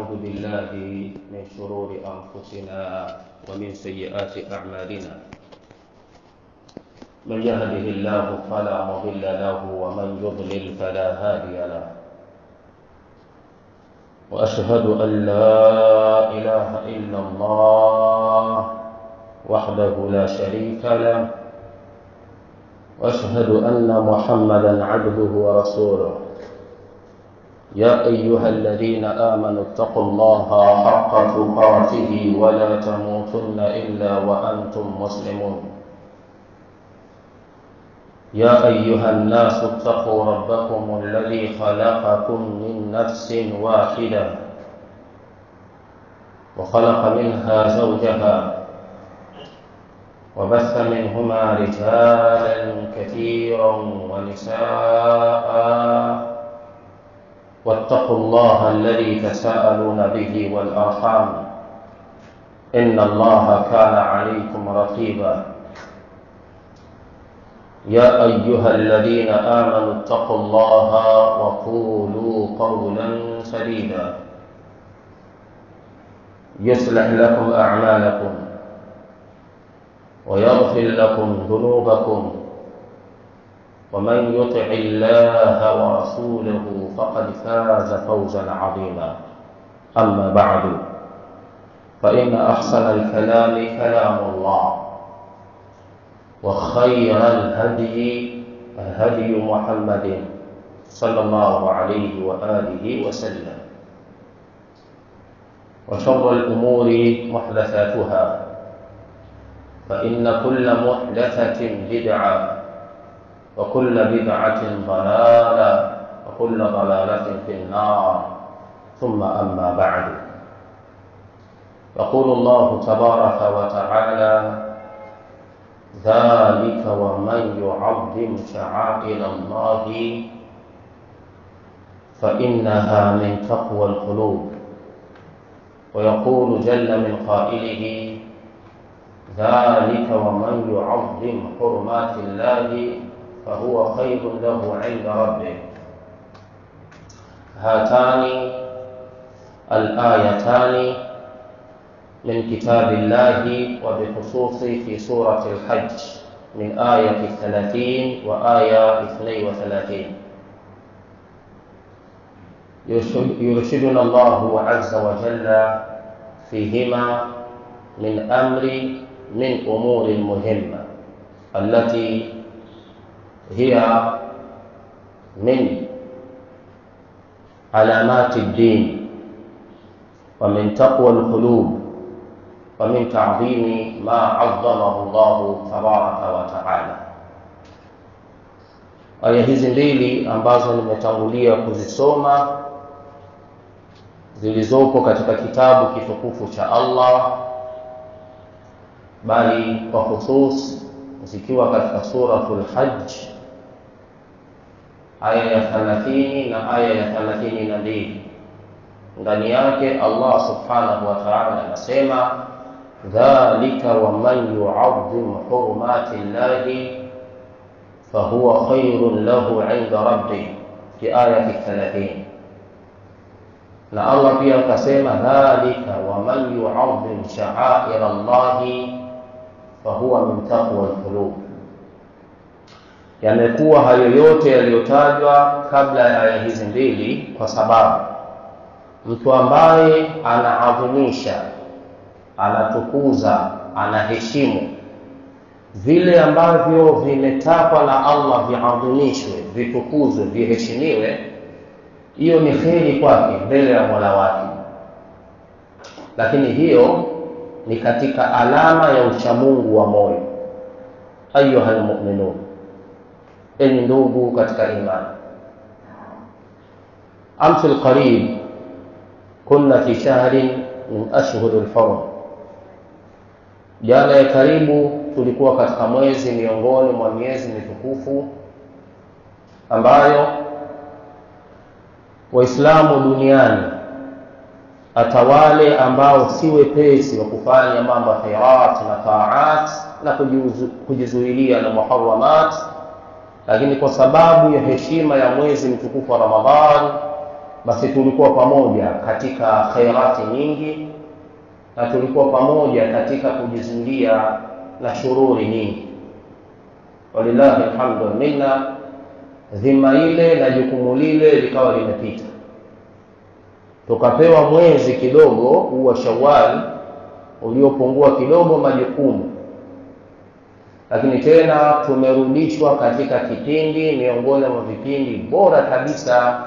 ونعوذ بالله من شرور أنفسنا ومن سيئات أعمالنا. من يهده الله فلا مضل له ومن يضلل فلا هادي له، وأشهد أن لا إله إلا الله وحده لا شريك له، وأشهد أن محمدا عبده ورسوله. يا أيها الذين آمنوا اتقوا الله حق تقاته ولا تموتن إلا وأنتم مسلمون. يا أيها الناس اتقوا ربكم الذي خلقكم من نفس واحدة وخلق منها زوجها وبث منهما رجالا كثيرا ونساء، واتقوا الله الذي تساءلون به والأرحام إن الله كان عليكم رقيبا. يا أيها الذين آمنوا اتقوا الله وقولوا قولا سديدا يصلح لكم أعمالكم ويغفر لكم ذنوبكم، ومن يطع الله ورسوله فقد فاز فوزا عظيما. أما بعد، فإن أحسن الكلام كلام الله، وخير الهدي هدي محمد صلى الله عليه وآله وسلم، وشر الأمور محدثاتها، فإن كل محدثة بدعة، وكل بدعة ضلالة، وكل ضلالة في النار. ثم أما بعد، يقول الله تبارك وتعالى: ذلك ومن يعظم شعائر الله فإنها من تقوى القلوب. ويقول جل من قائله: ذلك ومن يعظم حرمات الله فهو خير له عند ربه. هاتان الآيتان من كتاب الله، وبخصوص في سورة الحج من آية 30 وآية 32. يرشدنا الله عز وجل فيهما من أمر من أمور المهمة التي هي من علامات الدين ومن تقوى القلوب ومن تعظيم ما عظمه الله تبارك وتعالى. Aya hizi mbili ambazo nimetangulia kuzisoma zilizopo katika kitabu kitukufu cha Allah, bali kwa husus zikiwa katika suratul Hajj aya ya 30 na aya ya 32. Ndani yake Allah subhanahu wa ta'ala anasema: dhalika wa man yu'azzim hurumati llahi fahuwa khairun lahu 'inda rabbih, fi ayati 30. Na Allah pia akasema: dhalika wa man yu'azzim sha'air Allahi fahuwa min taqwa alqulub. Yamekuwa hayo yote yaliyotajwa kabla ya aya hizi mbili kwa sababu mtu ambaye anaadhimisha, anatukuza, anaheshimu vile ambavyo vimetakwa na Allah viadhimishwe, vitukuzwe, viheshimiwe, hiyo ni kheri kwake mbele ya Mola wake. Lakini hiyo ni katika alama ya uchamungu wa moyo. Ayuha almu'minun, enyi ndugu katika imani, amsi alqarib kunna fi shahrin min ashhur alhurum, jana ya karibu tulikuwa katika mwezi miongoni mwa miezi mitukufu ambayo Waislamu duniani hata wale ambao si wepesi wa kufanya mambo ya khairat na taat na kujizuilia na muharramat, lakini kwa sababu ya heshima ya mwezi mtukufu wa Ramadhan Basi tulikuwa pamoja katika khairati nyingi na tulikuwa pamoja katika kujizuilia na shururi nyingi. Walillahi alhamdu minna, dhima ile na jukumu lile likawa limepita, tukapewa mwezi kidogo huu wa Shawwal uliopungua kidogo majukumu, lakini tena tumerudishwa katika kipindi miongoni mwa vipindi bora kabisa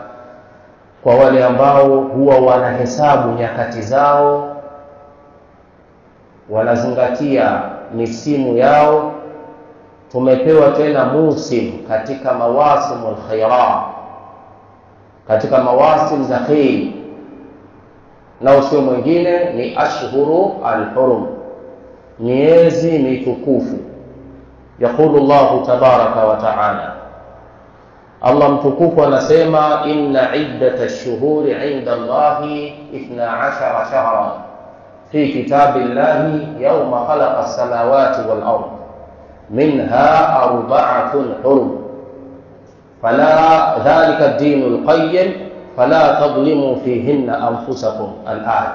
kwa wale ambao huwa wanahesabu nyakati zao, wanazingatia misimu yao. Tumepewa tena musim katika mawasimul khairat, katika mawasim za kheri, na usio mwingine ni ashhuru alhurum, miezi mitukufu. Yaqulu Allahu tabaraka wa taala, Allah mtukufu anasema inna iddata ash-shuhuri 'inda Allahi 12 shahran fi kitabillahi yawma khalaqa as-samawati wal ard minha arba'atun hurum fala dhalika ad-dinul qayyim fala tadhlimu fihinna anfusakum. Al-aya.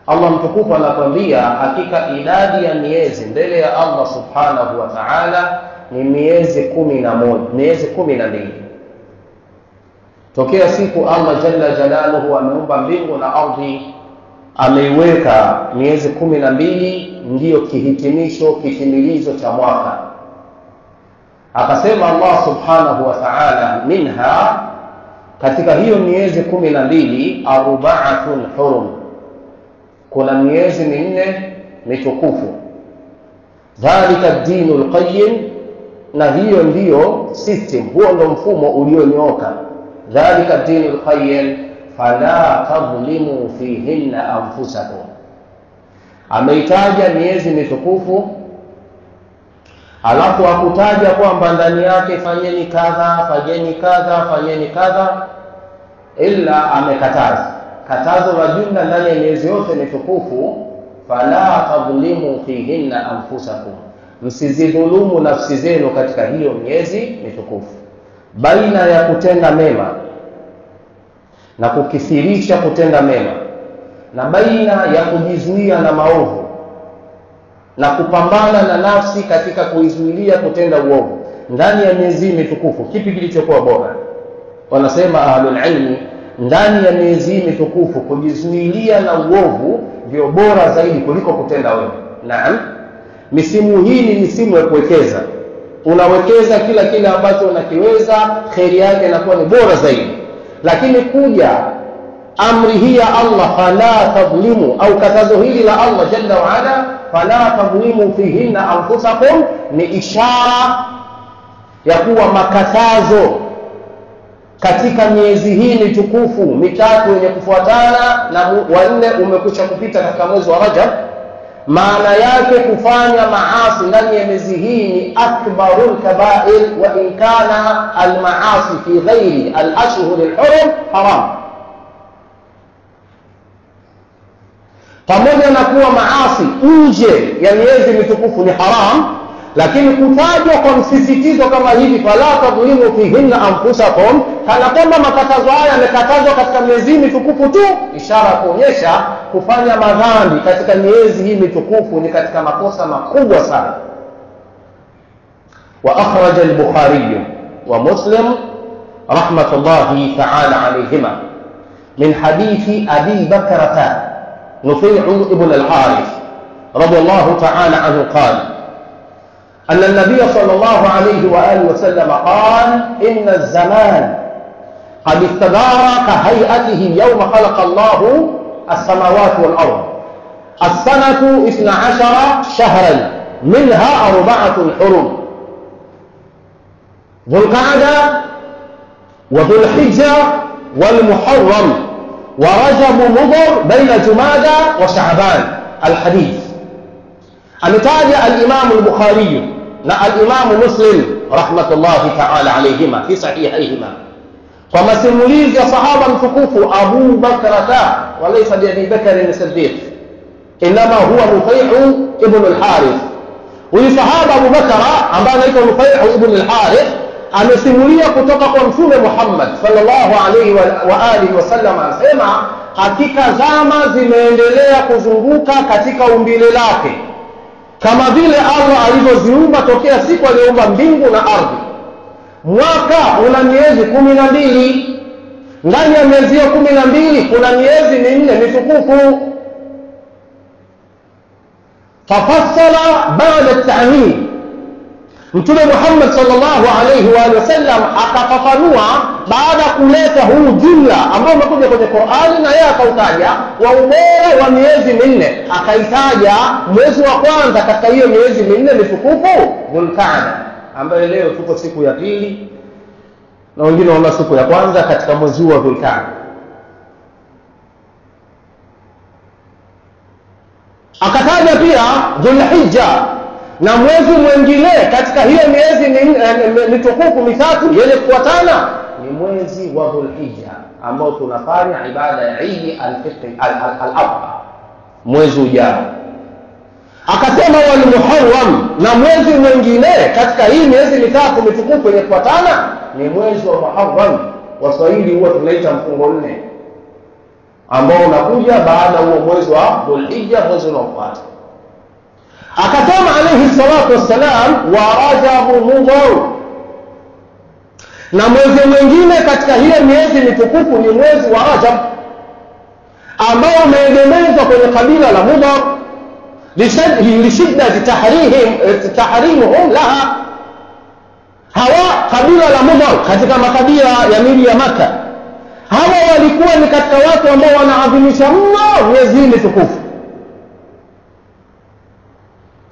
Allah mtukufu anakwambia hakika idadi ya miezi mbele ya Allah subhanahu wa ta'ala ni miezi 11, miezi 12. Tokea siku Allah jalla jalaluhu ameumba mbingu na ardhi, ameiweka miezi 12 ndiyo kihitimisho, kitimilizo cha mwaka. Akasema Allah subhanahu wa ta'ala, minha, katika hiyo miezi 12, arba'atun hurum, kuna miezi minne mitukufu. Dhalika ad-dinul qayyim, na hiyo ndiyo system, huo ndo mfumo ulionyooka. Dhalika ad-dinul qayyim fala tadhlimu fihinna anfusakum. Ameitaja miezi mitukufu, alafu hakutaja kwamba ndani yake fanyeni kadha, fanyeni kadha, fanyeni kadha, ila amekataza katazo la jumla ndani ya miezi yote mitukufu, fala tadhlimu fihinna anfusakum, msizidhulumu nafsi zenu katika hiyo miezi mitukufu, baina ya kutenda mema na kukithirisha kutenda mema na baina ya kujizuia na maovu na kupambana na nafsi katika kuizuilia kutenda uovu ndani ya miezi mitukufu. Kipi kilichokuwa bora? Wanasema ahlul ilmi, ndani ya miezi mitukufu kujizuilia na uovu ndio bora zaidi kuliko kutenda wema. Naam, misimu hii ni misimu ya kuwekeza. Unawekeza kila kile ambacho unakiweza, kheri yake inakuwa ni bora zaidi. Lakini kuja amri hii ya Allah, fala tadhlimu, au katazo hili la Allah jalla wa ala, fala tadhlimu fihinna anfusakum, ni ishara ya kuwa makatazo katika miezi hii mitukufu mitatu yenye kufuatana na wanne umekwisha kupita katika mwezi wa Rajab. Maana yake kufanya maasi ndani ya miezi hii ni akbarul kabair, wa in kana almaasi fi ghairi alashhur alhurum haram. Pamoja na kuwa maasi nje ya miezi mitukufu ni haram, lakini kutajwa kwa msisitizo kama hivi, fala tadhlimu fihinna anfusakum, kana kwamba makatazo haya yamekatazwa katika miezi mitukufu tu, ishara kuonyesha kufanya madhambi katika miezi hii mitukufu ni katika makosa makubwa sana. Wa akhraja al-Bukhari wa Muslim rahmatullahi ta'ala alayhima min hadithi Abi Bakrata Nufai' ibn al-Harith radiyallahu ta'ala anhu qala أن النبي صلى الله عليه وآله وسلم قال إن الزمان قد استدار كهيئته يوم خلق الله السماوات والأرض، السنة 12 شهرا منها 4 حرم، ذو القعدة وذو الحجة والمحرم ورجب مضر بين جمادى وشعبان. الحديث ametaja al-Imam al-Bukhari na al-Imam Muslim rahmatullahi ta'ala alayhima fi sahihihima kwa masimulizi ya sahaba mtukufu Abu Bakrata, walaysa bi Abi Bakr as-Siddiq, inma huwa Nufai' ibn al-Harith. Huyu sahaba Abu Bakra ambaye anaitwa Nufai' ibn al-Harith amesimulia kutoka kwa Mtume Muhammad sallallahu alaihi wa alihi wasallam, anasema hakika zama zimeendelea kuzunguka katika umbile lake kama vile Allah alivyoziumba tokea siku aliyoumba mbingu na ardhi. Mwaka una miezi 12. Ndani ya miezi hiyo 12 kuna miezi minne mitukufu. Fafassala baada ta'mim, Mtume Muhammad sallallahu alayhi wa sallam akafafanua baada kuleta huu jumla ambao umekuja kwenye Qur'ani na yeye akautaja wa ubora wa miezi minne, akaitaja mwezi wa kwanza katika hiyo miezi minne mitukufu Dhulqa'da, ambayo leo tuko siku ya pili na wengine wana siku ya kwanza katika mwezi wa Dhulqa'da. Akataja pia Dhulhijja na mwezi mwingine katika hiyo miezi mitukufu mitatu yenye kufuatana ni mwezi wa Dhulhijja ambao tunafanya ibada ya Eid al-Fitr al-Adha mwezi ujao. Akasema wal Muharram, na mwezi mwingine katika hii miezi mitatu mitukufu yenye kufuatana ni mwezi wa Muharram. Waswahili huwa tunaita mfungo nne ambao unakuja baada huo mwezi wa Dhulhijja, mwezi unaofuata. Akasema alayhi salatu wassalam wa Rajab Mudhar, na mwezi mwingine katika hiyo miezi mitukufu ni mwezi wa Rajab ambao umeegemezwa kwenye kabila la Mudhar lishiddati tahrimuhum laha. Hawa kabila la Mudhar katika makabila ya miji ya Maka, hawa walikuwa ni katika watu ambao wanaadhimisha mno miezi mitukufu.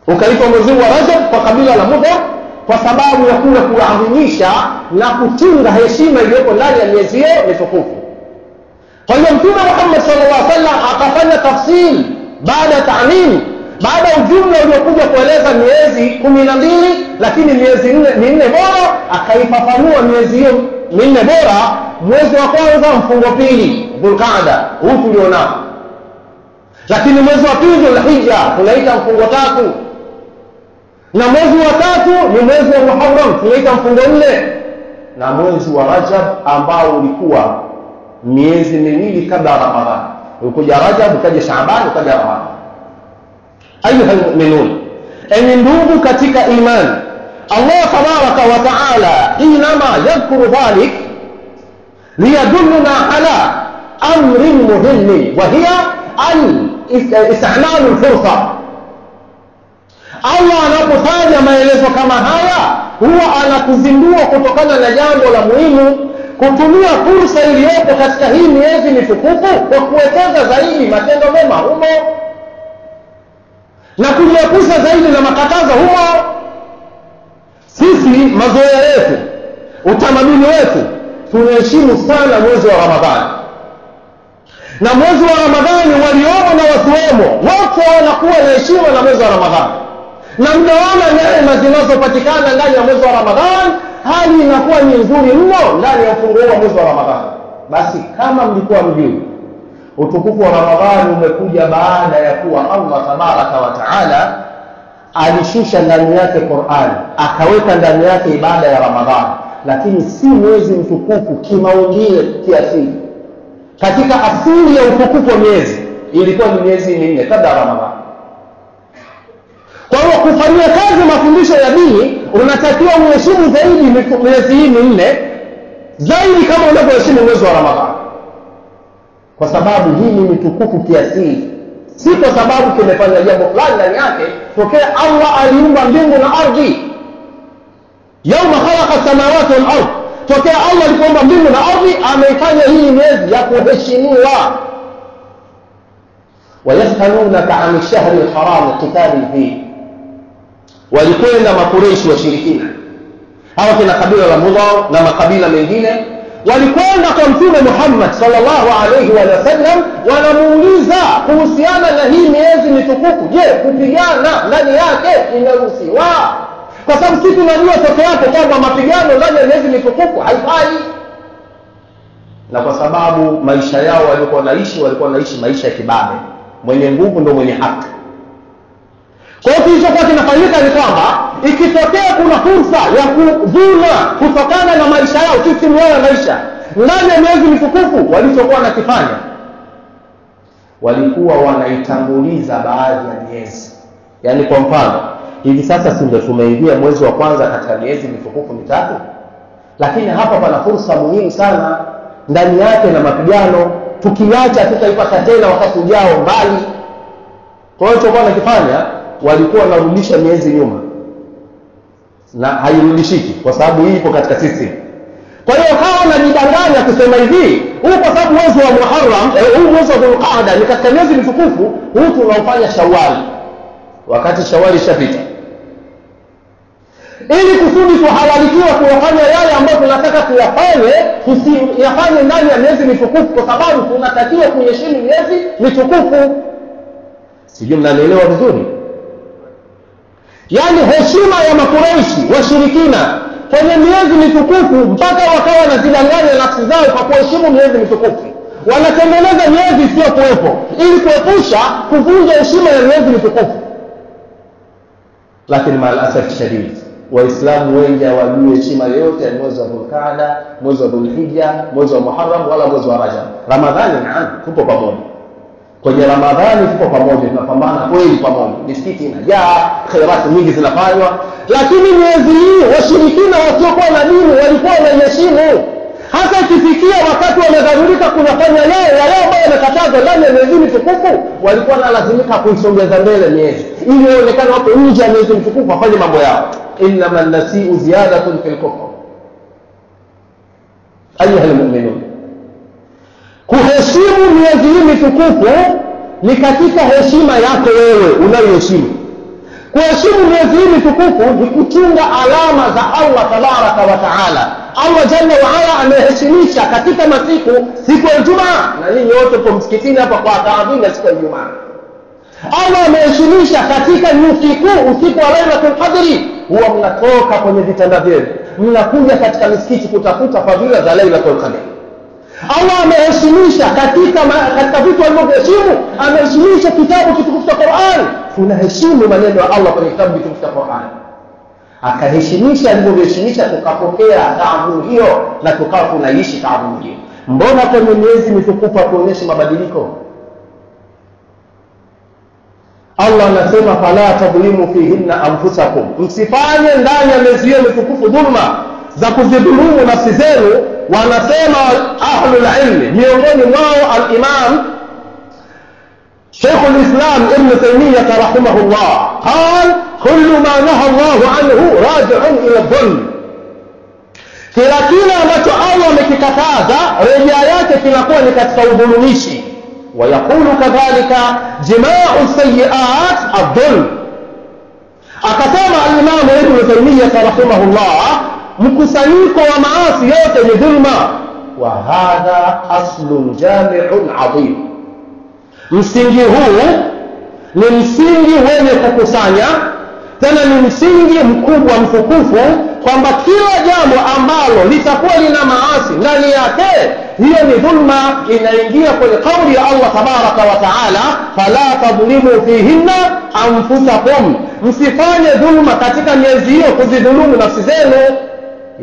Ukaitwa mwezi wa Rajab kwa kabila la Mudhar kwa sababu ya kule kuadhimisha na kuchunga heshima iliyoko ndani ya miezi hiyo mitukufu. Kwa hiyo Mtume Muhammad sallallahu alaihi wasallam akafanya tafsiri baada ya ta'mim, baada ya ujumla uliokuja kueleza miezi 12 lakini miezi minne bora, akaifafanua miezi hiyo minne bora. Mwezi wa kwanza mfungo pili Dhulqa'da, huu tulionao, lakini mwezi wa pili Dhulhijja tunaita mfungo tatu, na mwezi wa tatu ni mwezi wa Muharram tunaita mfungo nne, na mwezi wa Rajab ambao ulikuwa miezi miwili kabla Ramadhani. Ulikuja Rajab, ukaja Shaaban, ukaja Ramadhani. Ayuha almu'minun, enyi ndugu katika imani, Allah tabaraka wa taala inama yadhkuru dhalik liyadulluna ala amrin muhimmin wa hiya al-isti'malu al-fursa. Allah anapotaja maelezo kama haya huwa anakuzindua kutokana na jambo la muhimu, kutumia fursa iliyopo katika hii miezi mitukufu kwa kuwekeza zaidi matendo mema humo na kujiepusha zaidi na makatazo humo. Sisi mazoea yetu, utamaduni wetu, tunaheshimu sana mwezi wa Ramadhani, na mwezi wa Ramadhani waliomo na wasiwemo wote wanakuwa na heshima na mwezi wa Ramadhani, na mnaona neema zinazopatikana ndani ya mwezi wa Ramadhani, hali inakuwa ni nzuri mno ndani ya mfungo wa mwezi wa Ramadhani. Basi kama mlikuwa mjui, utukufu wa Ramadhani umekuja baada ya kuwa Allah tabaraka wa taala alishusha ndani yake Qur'an, akaweka ndani yake ibada ya Ramadhani, lakini si mwezi mtukufu kimaumbile kiasili. Katika asili ya utukufu wa miezi ilikuwa ni miezi minne kabla ya Ramadhani. Kwa hiyo kufanyia kazi mafundisho ya dini unatakiwa uheshimu zaidi miezi hii minne zaidi kama unavyoheshimu mwezi wa Ramadhani, kwa sababu hii ni mitukufu kiasili, si kwa sababu kimefanya jambo fulani ndani yake. Tokea Allah aliumba mbingu na ardhi, yauma khalaqa samawati wal ard, tokea Allah alipoumba mbingu na ardhi ameifanya hii miezi ya kuheshimiwa. Wayasalunaka an shahri al-haram qitalin fihi, walikwenda makureishi washirikina hawa kina kabila la Mudhar na makabila mengine, walikwenda kwa Mtume Muhammad sallallahu alayhi wa sallam, wanamuuliza kuhusiana na hii miezi mitukufu, je, kupigana ndani yake inaruhusiwa? Kwa sababu sisi tunajua toke yake kwamba mapigano ndani ya miezi mitukufu haifai, na kwa sababu maisha yao walikuwa wanaishi, walikuwa wanaishi maisha ya kibabe, mwenye nguvu ndio mwenye haki. Kwa hiyo kilichokuwa kinafanyika ni kwamba ikitokea kuna fursa ya kuvuna kutokana na maisha yao, system yao ya maisha ndani ya miezi mitukufu, walichokuwa wanakifanya walikuwa wanaitanguliza baadhi ya miezi. Yaani kwa mfano hivi sasa si ndio tumeingia mwezi wa kwanza katika miezi mitukufu mitatu, lakini hapa pana fursa muhimu sana ndani yake na mapigano, tukiacha tutaipata tena wakati ujao mbali. Kwa hiyo walichokuwa wanakifanya walikuwa wanarudisha miezi nyuma, na hairudishiki kwa sababu hii ipo katika system. Kwa hiyo kawa wanajidanganya kusema hivi, huu kwa sababu mwezi wa Muharram, huu mwezi wa Dhulqaada ni katika miezi mitukufu, huu tunaufanya Shawwal, wakati Shawwal ishapita, ili kusudi tuhalalikiwa kuyafanya yale ambayo tunataka tuyafanye, tusiyafanye ndani ya miezi mitukufu, kwa sababu tunatakiwa kuiheshimu miezi mitukufu. Sijui mnanielewa vizuri? Yaani heshima ya Makureishi washirikina kwenye miezi mitukufu, mpaka wakawa wanazidanganya nafsi zao kwa kuheshimu miezi mitukufu, wanatengeneza miezi isiyokuwepo ili kuepusha kuvunja heshima ya miezi mitukufu. Lakini maalasaf shadid, Waislamu wengi hawajui heshima yoyote ya mwezi wa Dhulqaada, mwezi wa Dhulhijja, mwezi wa Muharram wala mwezi wa Rajab. Ramadhani naam, tupo pamoja kwenye Ramadhani, tupo pamoja, tunapambana kweli pamoja, misikiti inajaa, khairati nyingi zinafanywa. Lakini miezi hii washirikina wasiokuwa na dini walikuwa wanaiheshimu, hasa ikifikia wakati wamedharurika kunafanya yale yale ambayo yamekatazwa ndani ya miezi mitukufu, walikuwa wanalazimika kuisongeza mbele miezi ili waonekane wapo nje ya miezi mitukufu, wafanye mambo yao. Innama nasiu ziyadatun fil kufr. Ayuha almu'minun, kuheshimu miezi hii mitukufu ni katika heshima yako wewe unayoheshimu. Kuheshimu miezi hii mitukufu ni kuchunga alama za Allah tabaraka wa taala. Allah jalla wa ala ameheshimisha katika masiku, siku ya Ijumaa, na ninyi wote mpo msikitini hapa kwa taadhima siku ya Ijumaa. Allah ameheshimisha katika usiku, usiku wa Lailatul Qadri, huwa mnatoka kwenye vitanda vyenu mnakuja katika misikiti kutafuta fadhila za Lailatul Qadri. Allah ameheshimisha katika vitu alivyoheshimu, ameheshimisha kitabu kitukufu cha Qur'an. Tunaheshimu maneno ya Allah kwenye kitabu kitukufu cha Qur'an. Akaheshimisha alivyoheshimisha, tukapokea taabu hiyo na tukawa tunaishi taabu hiyo. Mbona kwenye miezi mitukufu hatuonyeshi mabadiliko? Allah anasema fala tadhlimu fihinna anfusakum, msifanye ndani ya miezi hiyo mitukufu dhulma za kuzidhulumu nafsi zenu. Wanasema ahlul ilmi, miongoni mwao al-Imam Sheikh al-Islam Ibn Taymiyyah rahimahullah, qal kullu ma naha Allahu anhu raji'un ila dhulm, kila kile ambacho Allah amekikataza rejea yake kinakuwa ni katika udhulumishi. Wayaqulu kadhalika jima'u sayyi'at adh-dhulm. Akasema al-Imam Ibn Taymiyyah rahimahullah, mkusanyiko wa maasi yote ni dhulma. Wa hadha aslun jami'un adhim, msingi huu ni msingi wenye kukusanya, tena ni msingi mkubwa mtukufu, kwamba kila jambo ambalo litakuwa lina maasi ndani yake, hiyo ni dhulma, inaingia kwenye kauli ya Allah tabaraka wa taala, fala tadhlimu fihinna anfusakum, msifanye dhulma katika miezi hiyo kuzidhulumu nafsi zenu.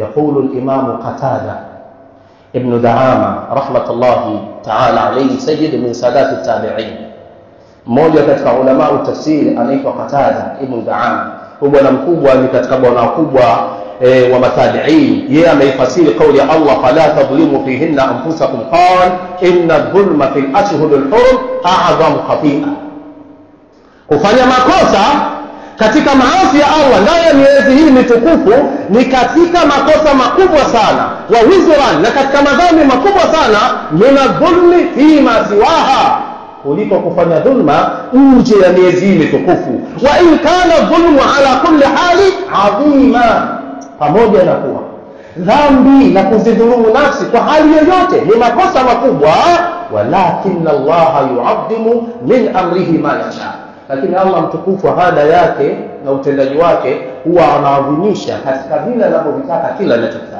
Yaqulu al-Imam Qatada ibn Da'ama rahmatullahi ta'ala alayhi, sayyid min sadat at-tabi'in, mmoja katika ulama wa tafsiri anaitwa Qatada ibn Da'ama. Huyu bwana mkubwa ni katika bwana wakubwa wa matabi'in. Yeye ameifasiri kauli ya Allah fala tadhlimu fihinna anfusakum, qala inna adh-dhulma fil ashhuril hurum a'zamu khati'a, kufanya makosa katika maasi ya Allah ndani ya miezi hii mitukufu ni katika makosa makubwa sana, wa wizran, na katika madhambi makubwa sana, mina dhulmi fima siwaha, kuliko kufanya dhulma nje ya miezi hii mitukufu. Wa in kana dhulmu ala kulli hali adhima, pamoja na kuwa dhambi na kuzidhulumu nafsi kwa hali yoyote ni makosa makubwa, walakin Allah yu'adhimu min amrihi ma yasha, lakini Allah mtukufu ada yake na utendaji wake huwa anaadhimisha katika vile anavyotaka kila anachotaka.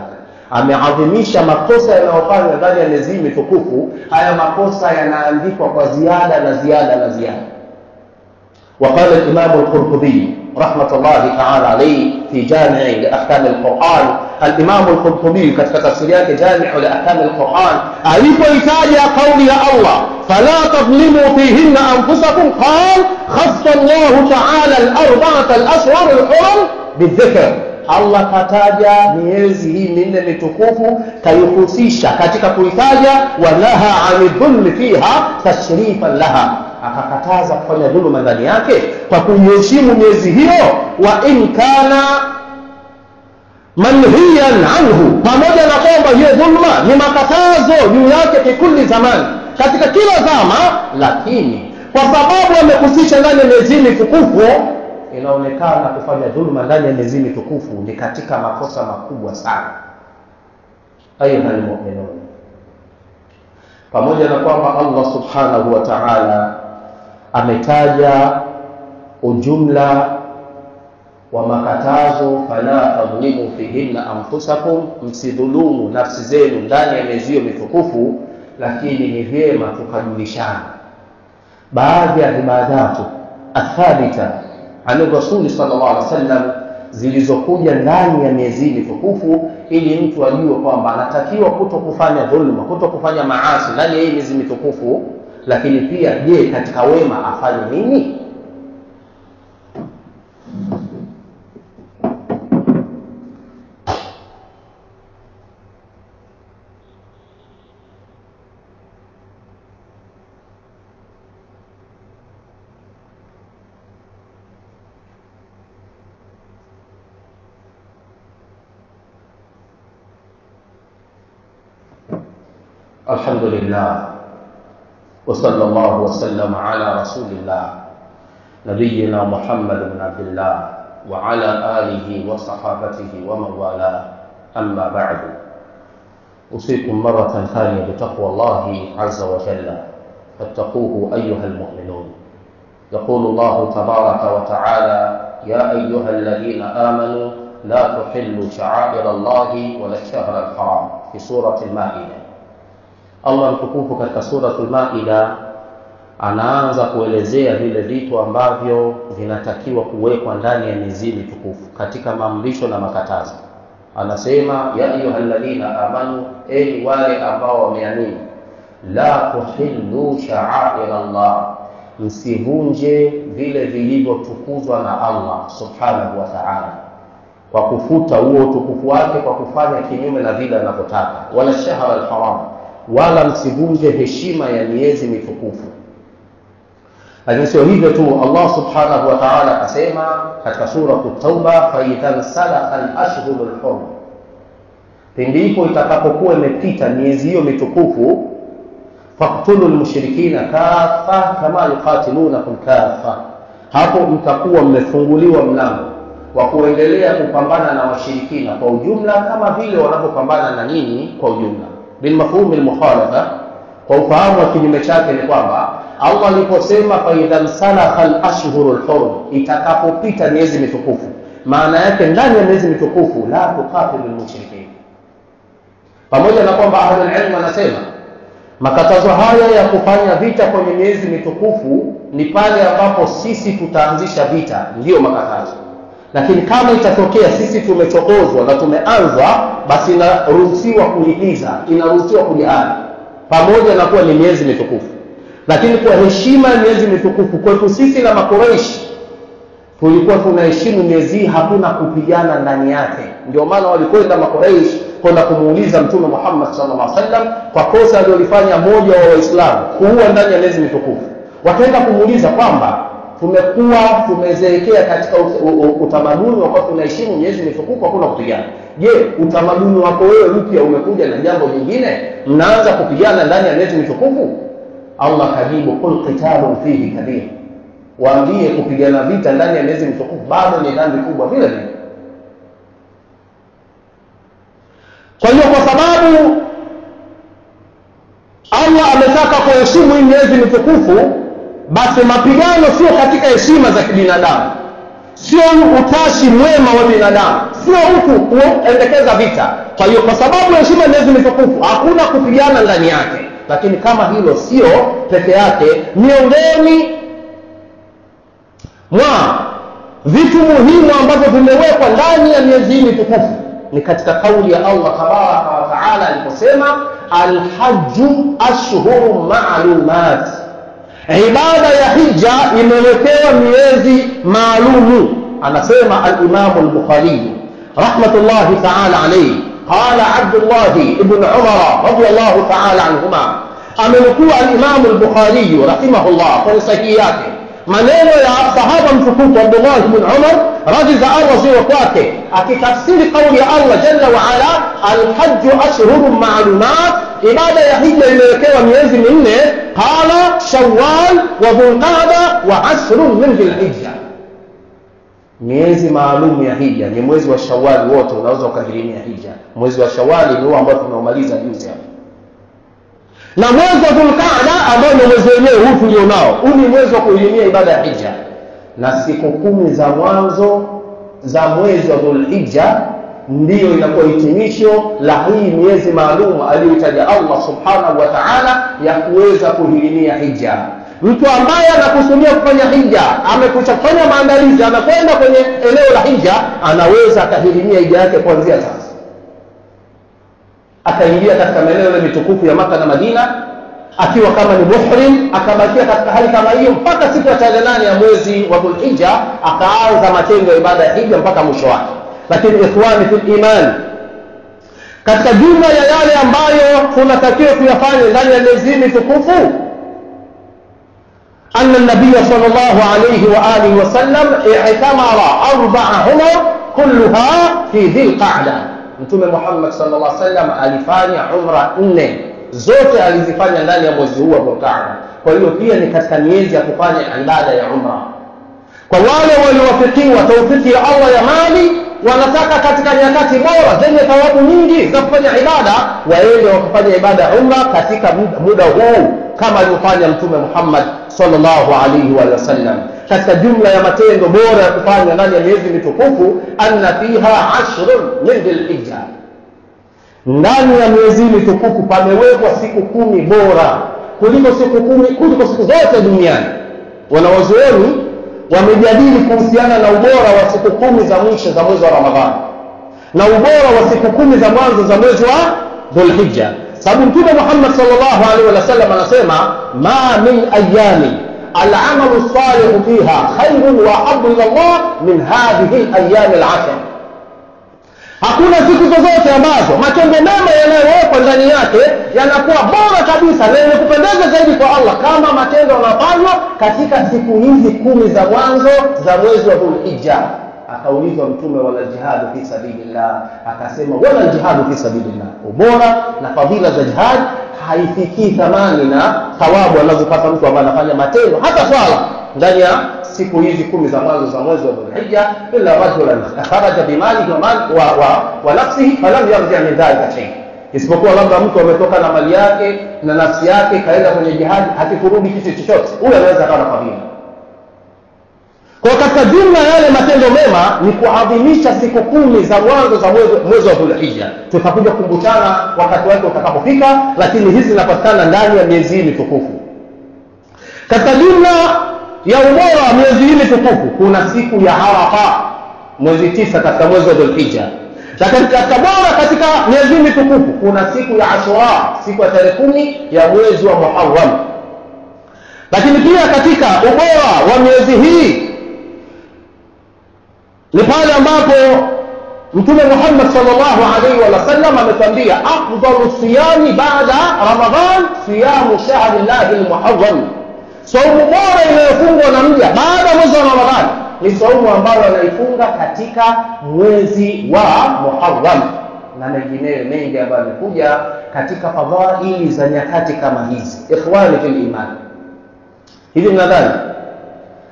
Ameadhimisha makosa yanayofanywa ndani ya miezi mitukufu. Haya makosa yanaandikwa kwa ziada na ziada na ziada. وقال الإمام القرطبي رحمة الله تعالى عليه في جامع لأحكام القرآن، الإمام القرطبي katika tafsiri yake جامع لأحكام القرآن alipoitaja kauli ya Allah فلا تظلموا فيهن أنفسكم قال خص الله تعالى الأربعة الأشهر الحرم بالذكر. Allah kataja miezi hii minne mitukufu, kaihusisha katika kuitaja, walaha anidhulmi fiha tashrifan laha, akakataza kufanya dhuluma ndani yake kwa kuiheshimu miezi hiyo. Wa in kana manhiyan anhu, pamoja na kwamba hiyo dhulma ni makatazo juu yake kikuli zamani, katika kila zama, lakini kwa sababu amehusisha ndani ya miezi mitukufu, inaonekana kufanya dhulma ndani ya miezi mitukufu ni katika makosa makubwa sana. Ayuha almu'minun, pamoja na kwamba Allah subhanahu wa ta'ala ametaja ujumla wa makatazo, fala tadhlimu fihinna anfusakum, msidhulumu nafsi zenu ndani ya miezi hiyo mitukufu, lakini ni vyema tukajulishana baadhi ya ibadatu athabita ani Rasuli sallallahu alaihi wasallam zilizokuja ndani ya miezi mitukufu, ili mtu ajue kwamba anatakiwa kuto kufanya dhulma, kuto kufanya maasi ndani ya hii miezi mitukufu, lakini pia je, katika wema afanye nini? الحمد لله وصلى الله وسلم على رسول الله نبينا محمد بن عبد الله وعلى آله وصحابته ومن والاه، أما بعد، أوصيكم مرة ثانية بتقوى الله عز وجل، فاتقوه أيها المؤمنون. يقول الله تبارك وتعالى: يا أيها الذين آمنوا لا تحلوا شعائر الله ولا الشهر الحرام، في سورة المائدة. Allah mtukufu katika suratul Maida anaanza kuelezea vile vitu ambavyo vinatakiwa kuwekwa ndani ya miezi mitukufu katika maamrisho na makatazo. Anasema ya ayyuhalladhina amanu, enyi wale ambao wameamini, la tuhillu sha'air Allah, msivunje vile vilivyotukuzwa na Allah subhanahu wa ta'ala, kwa kufuta huo utukufu wake kwa kufanya kinyume na vile anavyotaka, wala shahra al-haram, wala msivunje heshima ya miezi mitukufu. Lakini sio hivyo tu, Allah subhanahu wa ta'ala akasema katika sura At-Tauba, fa idha salakha al-ashhurul hurum, pindipo itakapokuwa imepita miezi hiyo mitukufu, faqtulul mushrikina kafa kama yuqatilunakum kafa, hapo mtakuwa mmefunguliwa mlango wa kuendelea kupambana na washirikina kwa ujumla kama vile wanapopambana na nyinyi kwa ujumla. Bilmafhum almukhalafa, kwa ufahamu wa kinyume chake ni kwamba Allah aliposema fa idha salakha al-ashhurul hurum, itakapopita miezi mitukufu, maana yake ndani ya miezi mitukufu la tuqatilul mushrikin. Pamoja na kwamba ahlul ilm wanasema makatazo haya ya kufanya vita kwenye miezi mitukufu ni pale ambapo sisi tutaanzisha vita, ndiyo makatazo. Lakini kama itatokea sisi tumechokozwa na tumeanza, basi inaruhusiwa kulipiza, inaruhusiwa kujihami, pamoja na kuwa ni miezi mitukufu. Lakini kwa heshima ya miezi mitukufu kwetu sisi na Makureishi, tulikuwa tunaheshimu miezi, hakuna kupigana ndani yake. Ndio maana walikwenda Makureishi kwenda kumuuliza Mtume Muhammad sallallahu alaihi wasallam kwa kosa alilofanya mmoja wa Waislamu, kuua ndani ya miezi mitukufu. Wakaenda kumuuliza kwamba tumekuwa tumezeekea katika utamaduni wa tunaheshimu miezi mitukufu, hakuna kupigana. Je, utamaduni wako wewe mpya umekuja na jambo jingine, mnaanza kupigana ndani ya miezi mitukufu? Allah kajibu, qul qitalun fihi kabir, waambie kupigana vita ndani ya miezi mitukufu bado ni dhambi kubwa vile vile. Kwa hiyo kwa sababu Allah ametaka kuheshimu hii miezi mitukufu, basi mapigano sio katika heshima za kibinadamu, sio utashi mwema wa binadamu, sio mtu kuendekeza vita. Kwa hiyo kwa sababu heshima miezi mitukufu hakuna kupigana ndani yake. Lakini kama hilo sio peke yake, miongoni mwa vitu muhimu ambavyo vimewekwa ndani ya miezi hii mitukufu ni katika kauli ya Allah tabaraka wa taala aliposema, alhajju ashhuru ma'lumat, ibada ya hija imewekewa miezi maalumu. Anasema al-Imam al-Bukhari rahmatullahi ta'ala alayhi, qala Abdullah ibn Umar radiyallahu ta'ala anhuma, amenukuu al-Imam al-Bukhari rahimahullah kwa sahihi yake maneno ya sahaba mtukufu Abdullah ibn Umar radhi za Allah ziwe kwake, akitafsiri kauli ya Allah jalla wa ala, alhajju ashhurun ma'lumat, ibada ya hija imewekewa miezi minne, qala Shawwal wa Dhulqa'da wa ashrun min Dhulhijja. Miezi maalum ya hija ni mwezi wa Shawwal wote unaweza ukahirimia hija. Mwezi wa Shawwal ni huo ambao tumeumaliza juzi hapa, na mwezi wa Dhulqa'da ambao ni mwezi wenyewe huu tulionao, huu ni mwezi wa kuhirimia ibada ya hija. Na siku 10 za mwanzo za mwezi wa Dhulhijja ndiyo inakuwa hitimisho la hii miezi maalum aliyotaja Allah subhanahu wa ta'ala ya kuweza kuhirimia hija. Mtu ambaye anakusudia kufanya hija, amekwisha kufanya maandalizi, anakwenda kwenye eneo la hija, anaweza akahirimia hija yake kuanzia sasa, akaingia katika maeneo ya mitukufu ya Maka na Madina akiwa kama ni muhrim, akabakia katika hali kama hiyo mpaka siku ya tarehe 8 ya mwezi wa Dhulhijja, akaanza matendo ya ibada ya hija mpaka mwisho wake. Lakini ikhwani fil iman, katika jumla ya yale ambayo tunatakiwa kuyafanya ndani ya miezi mitukufu, أن النبي صلى الله عليه وآله وسلم اعتمر 4 عمر كلها في ذي القعدة. Mtume Muhammad sallallahu alaihi wasallam alifanya umra 4, zote alizifanya ndani ya mwezi huu wa Dhulqa'da. Kwa hiyo pia ni katika miezi ya kufanya ibada ya umra. Kwa wale waliowafikiwa taufiki ya Allah ya mali, wanataka katika nyakati bora zenye thawabu nyingi za kufanya ibada, waende wakafanya ibada ya umra katika muda huu kama alivyofanya Mtume Muhammad sallallahu alaihi wa sallam. Katika jumla ya matendo bora ya kufanya ndani ya miezi mitukufu, anna fiha 10 min Dhulhijja, ndani ya miezi mitukufu pamewekwa siku 10 bora kuliko siku 10 kuliko siku zote duniani. Wanawazuoni wamejadili kuhusiana na ubora wa siku 10 za mwisho za mwezi wa Ramadhani na ubora wa siku 10 za mwanzo za mwezi wa Dhulhijja. Sababu Mtume Muhammad sallallahu alaihi wasallam anasema, ma min ayami al-amalu salihu fiha khairun wa ahabbu ila Allah min hadhihi al-ayyam al-ashr, hakuna siku zozote ambazo matendo mema yanayowekwa ndani yake yanakuwa bora kabisa na yenye kupendeza zaidi kwa Allah kama matendo yanayofanywa katika siku hizi 10 za mwanzo za mwezi wa Dhulhijja. Akaulizwa Mtume, wala jihadu fi sabilillah? Akasema wala jihadu fi sabilillah. Ubora na fadhila za jihad haifikii thamani na thawabu anazopata mtu ambaye anafanya matendo hata swala ndani ya siku hizi 10 za mwanzo za mwezi wa Dhulhijja, illa rajulan kharaja bimalihi wa nafsihi falam yarji min dhalika shay, isipokuwa labda mtu ametoka na mali yake na nafsi yake kaenda kwenye jihad, hakikurudi kitu chochote, huyo anaweza akawa na fadhila. Kwa katika jumla yale matendo mema ni kuadhimisha siku 10 za mwanzo za mwezi wa Dhulhijja. Tutakuja kukumbushana wakati wake utakapofika, lakini hizi zinapatikana ndani ya miezi hii mitukufu. Katika jumla ya ubora wa miezi hii mitukufu kuna siku ya Arafa, mwezi 9 katika mwezi wa Dhulhijja. Lakini katika bora katika miezi hii mitukufu kuna siku ya Ashura, siku ya tarehe 10 ya mwezi wa Muharram. Lakini pia katika ubora wa miezi hii ni pale ambapo Mtume Muhammad sallallahu alaihi wasallam ametuambia, afdalu siyami baada Ramadhan siyamu shahri llahi almuharram, saumu bora inayofungwa na mja baada ya mwezi wa Ramadhan ni saumu ambayo anaifunga katika mwezi wa Muharram, na mengineyo mengi ambayo yamekuja katika fadhaili za nyakati kama hizi. Ikhwani fil iman, hivi mnadhani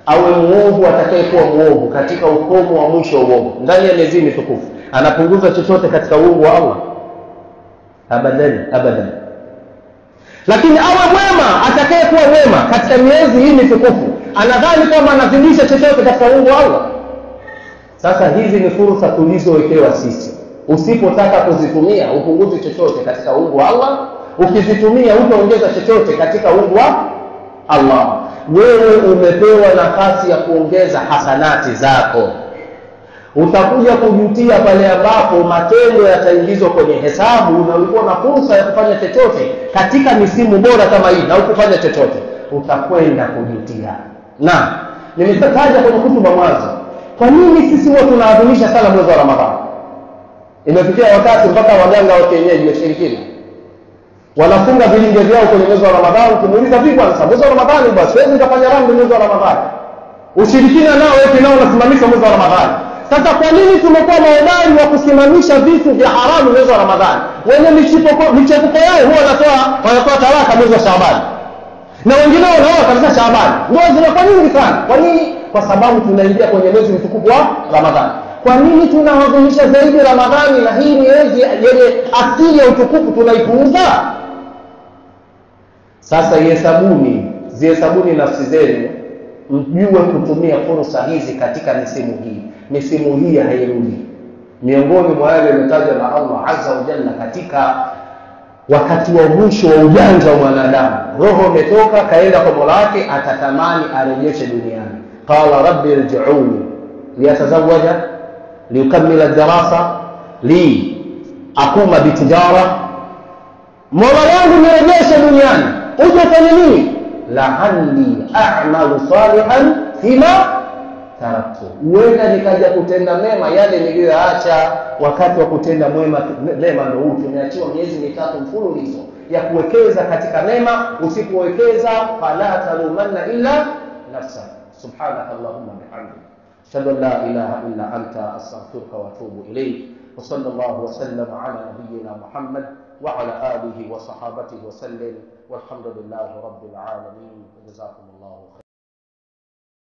awe muovu atakayekuwa muovu katika ukomo wa mwisho wa uovu ndani ya miezi mitukufu anapunguza chochote katika uungu wa Allah? Abadan, abadan. Lakini awe mwema atakayekuwa mwema katika miezi hii mitukufu anadhani kwamba anazidisha chochote katika uungu wa Allah? Sasa hizi ni fursa tulizowekewa sisi. Usipotaka kuzitumia upunguze chochote katika uungu wa Allah, ukizitumia utaongeza chochote katika uungu wa Allah. Wewe umepewa nafasi ya kuongeza hasanati zako. Utakuja kujutia pale ambapo matendo yataingizwa kwenye hesabu na ulikuwa na fursa ya kufanya chochote katika misimu bora kama hii na hukufanya chochote, utakwenda kujutia. Na nimetaja kwenye hutuba mwanzo, kwa nini sisi huwa tunaadhimisha sana mwezi wa Ramadhani? Imefikia wakati mpaka waganga wa kienyeji washirikina wanafunga vilinge vyao kwenye mwezi wa Ramadhani. Ukimuuliza vipi bwana, sasa mwezi wa Ramadhani bwana, siwezi nikafanya ramli mwezi wa Ramadhani. Ushirikina nao eti nao unasimamishwa mwezi wa Ramadhani. Sasa kwa nini tumekuwa mahodari wa kusimamisha vitu vya haramu mwezi wa Ramadhani? Wenye michepuko yao huwa wanatoa talaka mwezi wa Shaaban, na wengine wanaoa kabisa Shaaban. Ndoa zinakuwa nyingi sana. Kwa nini? Kwa sababu tunaingia kwenye mwezi mtukufu wa Ramadhani. Kwa nini tunaadhimisha zaidi Ramadhani na hii miezi yenye asili ya utukufu tunaipuuza? Sasa zihesabuni nafsi zenu, mjue kutumia fursa hizi katika misimu hii. Misimu hii hairudi. Miongoni mwa yale yaliyotajwa na Allah Azza wa Jalla katika wakati wa mwisho wa ujanja wa mwanadamu, roho imetoka kaenda kwa Mola wake, atatamani arejeshe duniani. Qala rabbi irji'uni liyatazawaja liyukammila darasa li akuma bitijara, Mola wangu nirejeshe duniani uje ufanye nini? La'alli a'malu salihan fima taraktu, huenda nikaja kutenda mema yale niliyoacha. Wakati wa kutenda mema ndio huu. Tumeachiwa miezi mitatu mfululizo ya kuwekeza katika mema. Usipowekeza fala talumanna illa nafsa. Subhanaka allahumma bihamdika ashhadu an la ilaha illa anta astaghfiruka wa atubu ilayk. Wa sallallahu wa sallama ala nabiyyina Muhammad wa ala alihi wa sahabatihi wa sallam. Walhamdulillahi rabbil alamin. Jazakumullahu khairan.